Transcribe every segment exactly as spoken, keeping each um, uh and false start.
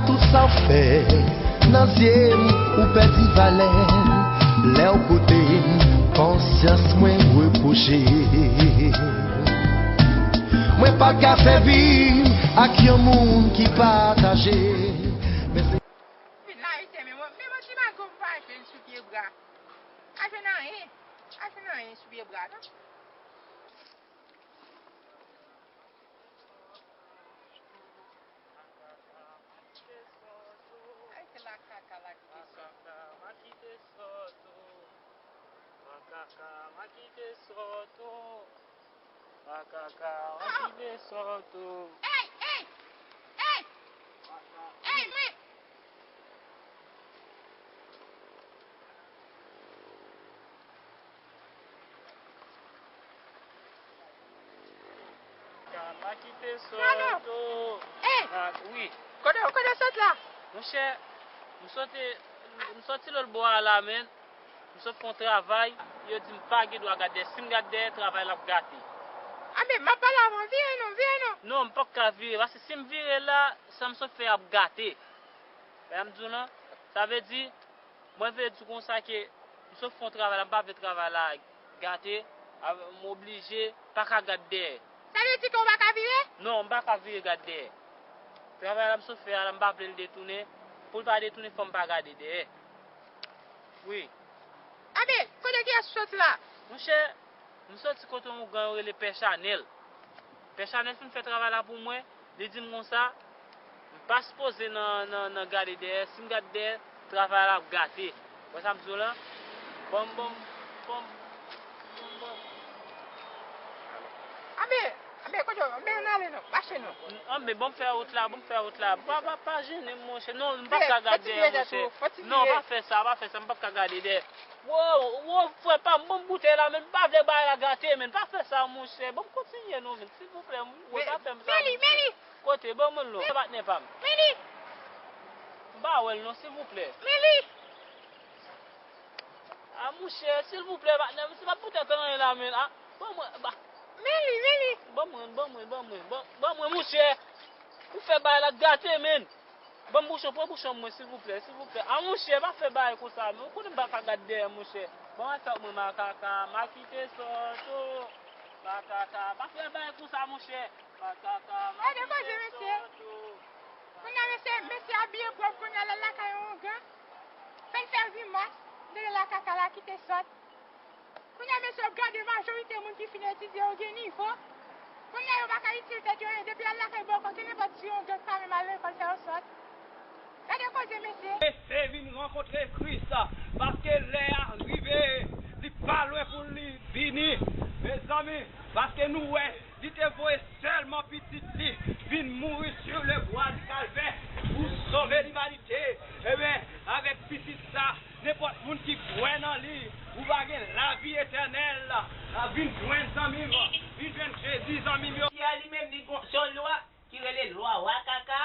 Tout sa w fè nan zye m, ou pèdi valè l. Lè w kote m, konsyans mwen repwoche. Mwen pa ka fè vi m ak yon moun ki pataje. Men se Fin la, ite, men mwen, men mwen ti bago m pa jwenn sou pye bra. Pa jwenn anyen. Pa jwenn anyen sou pye bra, non. Ay, se la kaka la ki te sòt. Makaka, makite sòt ou. Makaka, makite sòt ou. Ey, ey, ey, ey, mwen. Makaka, makite sòt ou. Ey! Mak-, wi. Kote, kote w sot la? Monchè, m soti, m soti lòt bò a la, men. M sot fè yon travay, yo di m pa gen dwa gade dèyè. Si m gade dèyè, travay la ap gate. A, men m ap pale avè w, vire non, vire non. Non, m p ap ka vire, paske si m vire la, sa m sot fè ap gate. Wè sa m di w lan? Sa vle di, mwen vle di w konsa ke m sot fè yon travay la, m pa vle travay la gate, a, m oblije pa ka gade dèyè. Sa vle di ke w pa ka vire? Non, m pa ka vire gade dèyè. Travay la m sot fè a la, m pa vle l detounen. Pou l pa detounen, fò m pa gade dèyè. Wi. Abe, kote kiyès ou soti la? Monchè, m soti kote yon gran yo rele Pè Chanèl. Pè Chanèl fin fè travay la pou mwen, li di m konsa, m pa sipoze nan, nan, nan gade dèyè. Si m gade dèyè, travay la ap gate. Wè sa m di w lan? Bon, bon, bon, bon, bon. Abe, abe, kote, abe, ann ale non, mache non. Ann, men bon, m fè wout la, bon, m fè wout la. Pa, pa, pa jennen m, monchè. Non, m p ap ka gade dèyè, monchè. Non, pa fè sa, pa fè sa, m p ap ka gade dèyè. Wo, wo, frè pa m, bon, m boutèy la, men m pa vle bagay la gate, men pa fè sa, monchè. Bon, m kontinye non, men, silvouplè, m, wo, pa fè m sa, monchè. Kote, ban mwen l non, patnè pa m. M pa wè l non, silvouplè. A, monchè, silvouplè, patnè, misye pa poutèt anyen la, men. A, ban mwen, ba. Men li, men li. Ban mwen, ban mwen, ban mwen, ban, ban mwen, monchè. Ou fè bagay la gate, men. Ban m bouchon, pran bouchon mwen, silvouplè, silvouplè. A, monchè, pa fè bagay konsa, men. Ou konnen m pa ka gade dèyè, monchè. Ban m fè mwen makaka, makite sòt ou. Makaka, pa fè bagay konsa, monchè. Makaka, makite sòt ou. Kounye a, mesye, mesye abiye pwòp, kounye a, l al lakay yon ongan. Fè l fè grimas, de la kaka la kite sòt. Kounye a, mesye, w ap gade majorite moun ki fin etidye yo gen nivo. Kounye a, yo pa ka itil tèt yo anyen. Depi y al lakay bòkò, kenenpòt ti ongan ki pa menm al lekòl fè yo sòt. Gade koze, mesye. Mesye vin rankontre Kris, paske lè a rive, li pa lwen pou li vini. Mezanmi, paske nou wè, li te voye sèlman pitit li vin mouri sur le bois du calvaire pou sove limanite. Ebyen, avèk pitit sa, nenpòt moun ki kwè nan li, ou va gen lavi etènèl. Vin jwenn zanmi m, vin jwenn Jezi, zanmi m yo. Ki a li menm, li gon, se yon lwa ki rele lwa wakaka.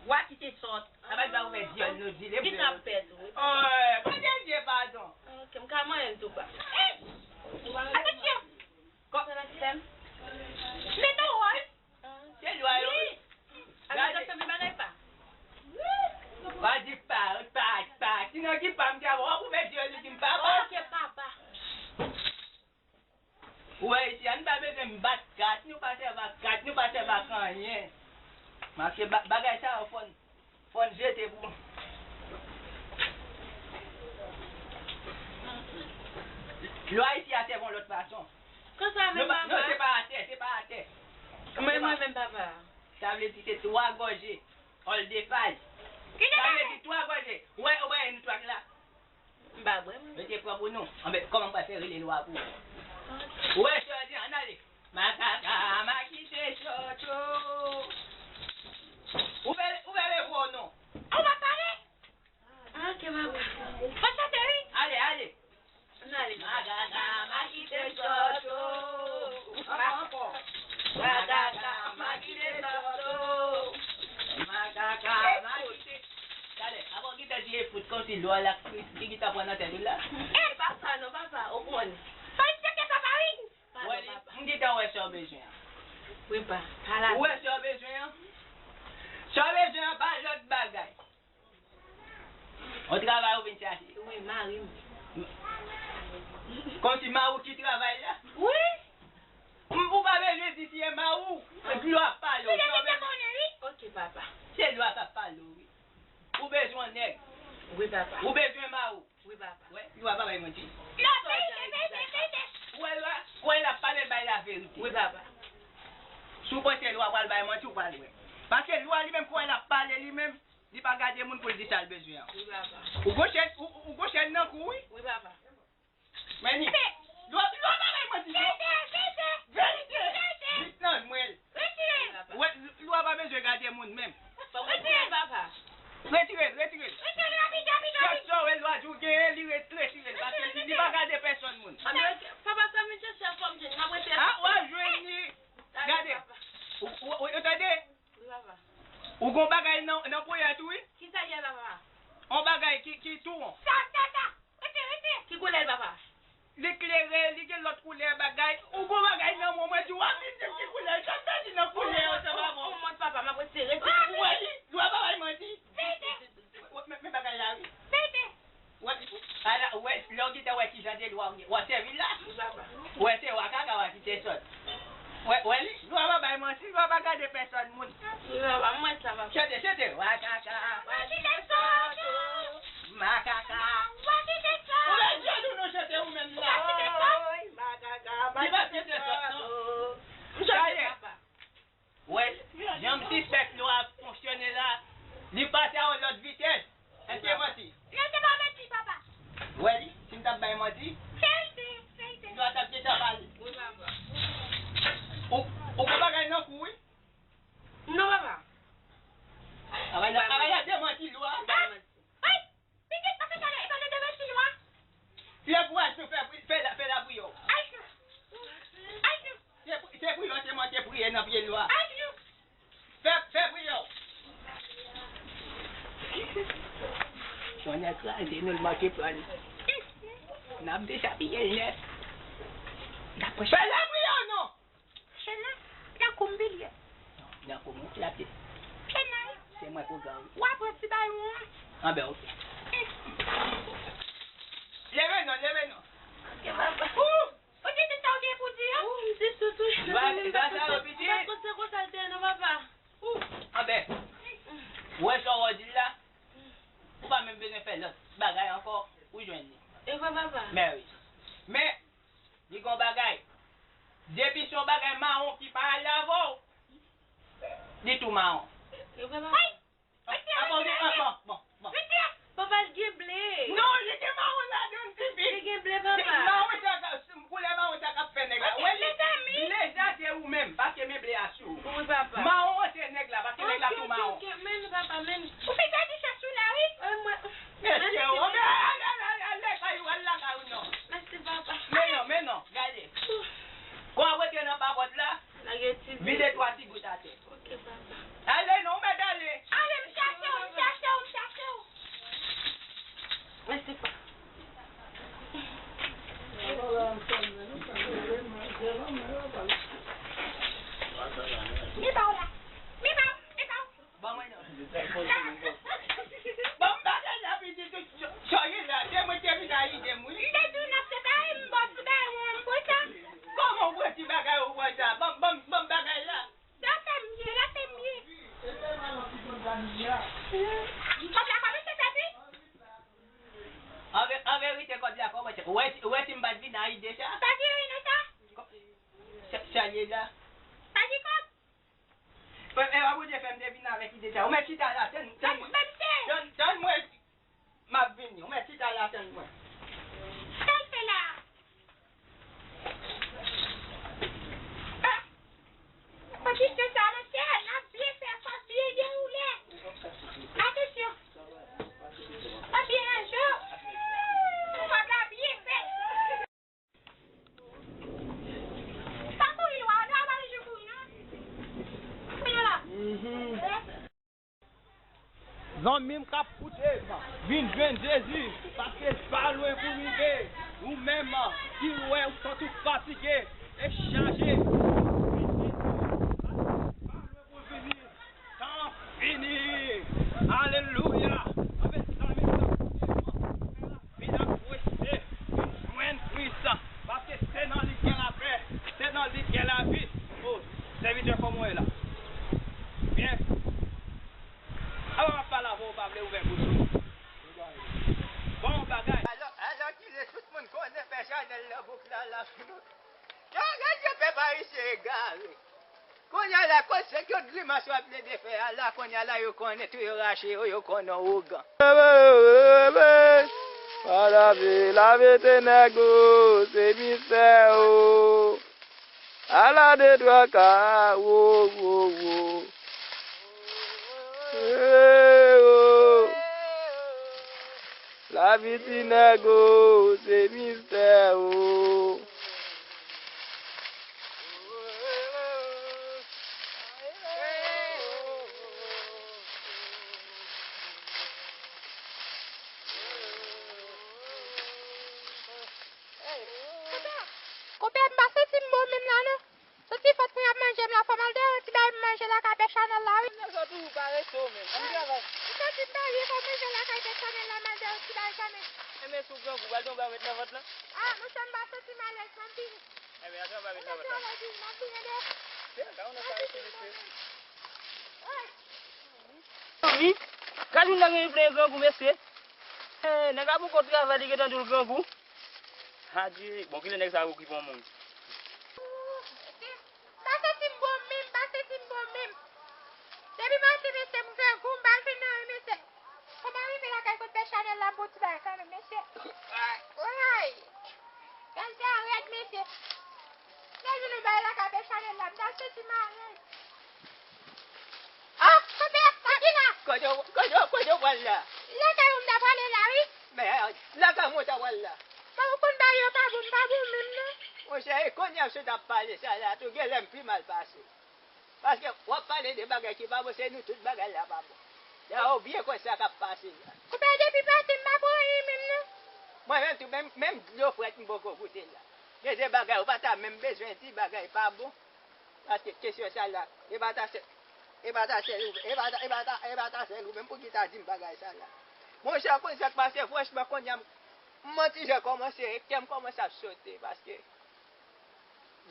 Wa ki te sòt. Sa pa di pa ouvè dyòl nou di le. Ki sa ap fè tou? Oy, mande Dye padon. Ok, m ka manyen l tou pa. Atansyon! Kò. Mete wòl. Se lwa yo. Wi. Alò, sa sanble bagay pa. Pa di pa, pa, pa. Sinon ki pa m te ap ouvè dyòl li di m papa. Ok, papa. Ou wè isi a, nou pa bezwen bat kat, nou pa sèvi ak kat, nou pa sèvi ak anyen. Paske ba-, bagay sa yo fò n, fò n jete pou. Lwa isi a sèvi yon lòt fason. Konsa menm, papa? Non, se pa atè, se pa atè. Mwen, mwen menm, papa. Sa vle di se twa gòje, òl de faj. Sa vle di twa gòje. Ou wè, ou wè yon twa la. M pa bwè, mwen. Yo te pran pou nou. Anben, kòman m pral fè rele lwa pou ou? Ou wè, sè di, ann ale. Makaka, makite sòt ou. Ouvè, ouvè levo non. Ou pa pale? Ok, papa. Fò chante, wi. Ale, ale. Ann ale. Makaka, makite sòt ou. Ankò, ankò. Makaka, makite sòt ou. Makaka, makite. Talè, avan gita di e fout kòmsi lwa la ki, ki gita pran nan tèt ou la. E papa non, papa, ou konn. Pa chante papa, wi. Wè, m gita wè sa w bezwen an. Wi, pa, pa la. Ou wè sa w bezwen an? Sa w bezwen an pa lòt bagay. On travay ou vin chache? Wi, mari m. Kòmsi mari w ki travay la? Wi. M, ou pa bezwen di si e mari w. Lwa ap pale w. Sa w bezwen? Oke, papa. Se lwa k ap pale w, wi. Ou bezwen nèg. Wi, papa. Ou bezwen mari w. Wi, papa. Wè, lwa pa bay manti. Non, verite, verite, verite. Ou wè lwa, ou wè l ap pale, l bay laverite. Wi, papa. Si w panse lwa pral bay manti, ou pral wè. Paske lwa li menm, kou l ap pale li menm, li pa gade moun pou l di sa l bezwen an. Wi, papa. Ou gon chèn, ou, ou gon chèn nan kou, wi. Wi, papa. Men ni. Lwa, lwa pa bay manti, non. Verite, verite. Verite. Vit nan mwen. Retire. Wè, lwa pa bezwen gade moun menm. Retire, papa. Retire l, retire l. Retire l rapid, rapid, rapid. Kèlkeswa lwa di w genyen, li re-, retire l. Paske li, li pa gade pèsòn moun. Papa, sa vin chèche a fò m jwenn, m ap retire. A, w ap jwenn li. Gade. Ou, ou, ou, ou tande? Wi, papa. Ou gon bagay nan, nan poyèt ou, wi. Kisa l ye la, papa? On bagay ki, ki tou won. Sa, sa, sa. Rete, rete. Ki koulè l, papa? Li klere, li gen lòt koulè bagay. Ou gon bagay nan men w, mwen di w, w ap vin di m ki koulè l. Sa m pèdi nan koulè yo, sa pa bon. On mòd, papa, m ap retire. Ou wè li? Lwa pa bay manti. Verite. Wè, men, men bagay la, wi. Verite. Wè, ala, wè, lè w gentan wè ki jan de lwa w gen, w ap sèvi l la. Wi, papa. Wè, se wakaka w ap kite sòt. Wè, wè li, lwa pa bay manti, lwa pa gade pèsòn moun. Wi, papa, m wè sa, papa. Chante, chante, wakaka. W ap kite sòt. Makaka. W ap kite sòt. Ou lè jwenn ou nou chante ou menm la. W ap kite sòt. Oy, makaka, m ap kite sòt. M chante, papa. Wè, jan m sispèk nou ap fonksyone la, li pase a yon lòt vitès. Èske manti? Non, se pa manti, papa. Wè li, si m t ap bay manti, verite, verite. Nou a t ap gentan pale. Wi, papa. Ou, ou gon bagay nan kou, wi. Non, papa. Travay la, travay la, demanti lwa. Wi. Pitit, pa fè sa non, e pa nan demanti lwa. Fè kouraj, nou fè, fè, fè lapriyè w. Ay, non. Ay, non. Se pri-, se priyè w te mande priyè nan pye lwa. Ay, non. Fè, fè priyè w. Tonnè kraze nou, l manke pran. N ap dezabiye l nèt. N ap fè lapriyè w non. Chèn nan, nan kou m pi l ye. Nan kou m, w ap di. Chèn nan, wi. Se mwen pou gang. W ap pran ti balon an. Anben, oke. Leve non, leve non. Oke, papa. Ou, ou di tout sa w gen pou di, an? Ou, m di tout, wi. Ba, ba sa yo, pitit. M pa t panse konsa l te ye non, papa. Ou. Anben, ou wè sa w di la? Ou pa menm bezwen fè lòt bagay ankò, ou jwenn li. E vre, papa. Men wi. Men, li gon bagay. Depi se yon bagay mawon ki pa ale avè w, li tou mawon. E vre, papa. Wi. A, bon, bon, bon, bon, bon. Papa, l gen ble. Non, li gen mawon ladan l, tifi. Li gen ble, papa. Mawon sa ka, koulè mawon sa k ap fè nèg la. Wè li, ble sa se ou menm, paske men ble a sou ou. Wi, papa. Mawon an se nèg la, paske nèg la tou mawon. Oke, oke, men papa, men. Ou fin pèdi chans ou la, wi. Mesye, o, men, al, al, al, al lakay ou, al lakay ou non. Mèsi, papa. Men non, men non, gade. Kon w ap rete nan papòt la, vide twa ti gout atè. Oke, papa. Ale non, ou mèt ale. Ale, m chache w, m chache w, m chache w. Mèsi, papa. Mi pa w la. Mi pa w, mi pa w. Ban mwen non. Ban m bagay la, pitit, sa w ye la, se mwen ki te vin ak ide m, wi. M te di w n ap fè bagay, m ba w ti bagay, mwen, m pran sa. Kòman w pran ti bagay, ou pran sa? Ban m, ban m, ban m bagay la. Lafè m ye, lafè m ye. Kòb la kòmanse fèt, wi. An ve-, an verite, kòb la kòmanse. Ou wè, ou wè si m pa t vin ak ide sa? Pa di anyen nan sa. Kò-, sa, sa l ye la. Pa di kòb. E, e, a Bondye fè m te vin avèk ide sa. Ou mèt chita la, tann, tann mwen. Tann, tann mwen. M ap vini. Ou mèt chita la, tann mwen. Sa l fè la? Ah! Kondisyon sa, mesye, n ap byen fè, fòk byen dewoule. Atansyon. Fòk byen ranje. Fòk la byen fèt. Pa kouri lwen, nou pa bezwen kouri non. Kounye a la. Zanmi m k ap koute m, vin jwenn Jezi, paske l pa lwen pou rive. Ou menm ki wè ou santi w fatige e chaje, vin jwenn Jezi, paske l pa lwen pou vini. Tan fini Nan bouk la, la, yo, gade pèp ayisyen egare. Kounye a la, kote se ki yon grimas w ap plede fè a la, kounye a la, yo konnen tou, yo rache yo, yo konnen ougan. Lave, lave te nèg o, se mistè o. Ala de twa ka, wo, wo, wo. Eh, oh. Lavi ti nèg o, se mistè o. Konpè, m pa santi m bon menm la non. Soti fòt mwen ap manje m la, fò m al dèyè yon ti bagay m manje lakay Pè Chanèl la, wi. Nèg sa toujou parese w menm. Ann travay. M santi m pa byen, fò m manje lakay Pè Chanèl la, m al dèyè yon ti bagay kanmenm. Enben, si w grangou, pral gen yon bagay w met nan vant lan. Ah, monchè, m pa santi m alèz, m ap vini. Enben, antre anba met nan vant lan. M ap vini, m ap vini, de. Se, gade yon nèg parese, mesye. Wi. Gad yon nèg gen plen grangou, mesye. Eh, nèg la poko travay, li gentan di w l grangou. Adye, bon, kilè nèg sa okipe yon moun? M pa santi m bon menm, m pa santi m bon menm. Depi maten, mesye, m grangou, m pa jwenn anyen, mesye. Kòman rive lakay kot Pè Chanèl la, m pran ti bagay kanmenm, mesye. Woy! Gad sa rèd, mesye. Lè vin nou bay lakay Pè Chanèl la, m ta santi m alèz. Ah, konpè, sa ki la? Kote w, kote w, kote w pral la? Lakay ou m ta prale la, wi. Men, lakay mwen w ta pral la. Sa ou konn bagay yo pa bon, m pa bon menm non. Monchè, e kounye a misye t ap pale sa la tou, genlè m pi mal pase. Paske w ap pale de bagay ki pa bon, se nou tout bagay la pa bon. Dayè, ou byen konn sa k ap pase la. Konpè, depi maten m pa pran anyen menm non. Mwen menm tou, menm, menm dlo frèt m poko goute la. Gen de bagay ou pa ta menm bezwen di bagay pa bon. Paske kesyon sa la, e pa ta sèl, e pa ta sèl ou, e pa ta, e pa ta, e pa ta sèl ou menm pou ki ta di m bagay sa la. Monchè, konn sa k pase, franchman, kounye a m, m manti jan kòmanse, kè m kòmanse ap sote, paske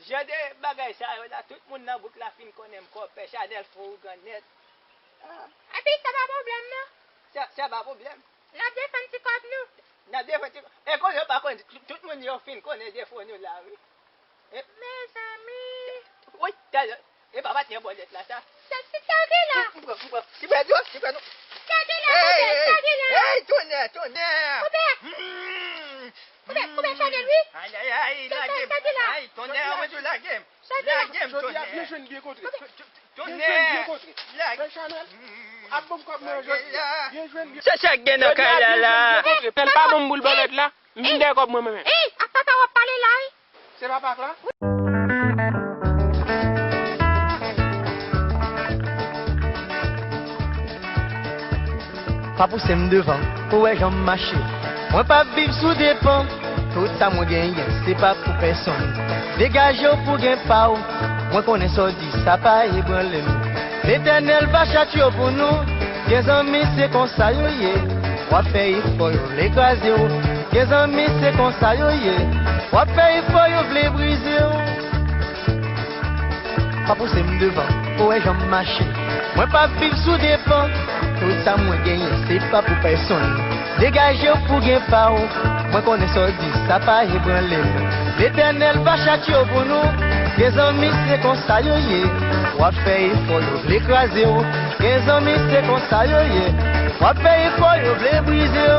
jan de bagay sa yo la, tout moun nan bouk la fin konnen m kò Pè Chanèl fè ougan nèt. Ah. Epi sa pa pwoblèm non. Sa, sa pa pwoblèm. N ap defann ti kòb nou. N ap defann ti kòb. E kounye a yo pa konn, tout, tout moun yo fin konnen defo nou la, wi. E mezanmi. Woy, talè. E pa patnè bòlèt la, sa. Sa, se sa ki la. M, m pran, m pran. Ti pè dlo, ti pè nou. Sa ki la, hey, sa ki la. Hey, tonnè, tonnè. Koupè. Mm. Koupè, koupè Chanèl, wi. Ay, ay, ay, lage m. Ay, tonnè, mwen di w lage m. Lage m, tonnè. Jodi a byen jwenn, byen kontre. Tonnè. Byen jwenn, byen kontre. Lage. Pè Chanèl, ap ban m kòb mwen jodi a. Byen jwenn, byen. Se sa k gen nan kay la la. Jodi a byen jwenn, byen kontre. Pè l pa ban m boul bòlèt la. M vin dèyè kòb mwen, mwen menm. Ey, ak papa w ap pale la, wi. Se papa k la? Pa pouse m devan, pou w wè jan m mache. Mwen p ap viv sou depan. Tout sa mwen genyen, se pa pou pèsonn. Degaje w pou gen pa w. Mwen konnen sa w di, sa pa ebranle m. Letènèl va chatye w pou nou. Gen zanmi, se konsa yo ye. W ap fè efò, yo vle kraze w. Gen zanmi, se konsa yo ye. W ap fè efò, yo vle brize w. Pa pouse m devan, pou w wè jan m mache. Mwen p ap viv sou depan. Tout sa mwen genyen, se pa pou pèsonn. Degaje w pou gen pa w. Mwen konnen sa w di, sa pa ebranle m. Letènèl va chatye w pou nou. Gen zanmi, se konsa yo ye. W ap fè efò, yo vle kraze w. Gen zanmi, se konsa yo ye. W ap fè efò, yo vle brize w.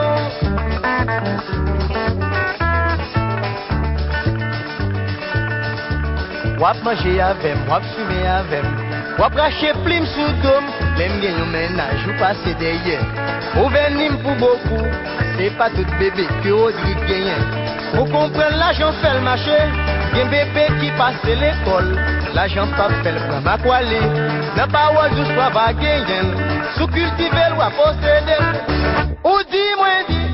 W ap manje avè m, w ap fimen avè m. W ap rache plim sou do m. Lè m gen yon mennaj, ou pase dèyè. Ou vèni m pou bokou. Se pa tout bebe ke Rodrig genyen. Ou konprann lajan fè l mache. Gen bebe ki pase lekòl. Lajan p ap fè l pran makwale. Nan pawòl dous, w a va genyen l. Si w kiltive l, w a posede l. Ou di mwen di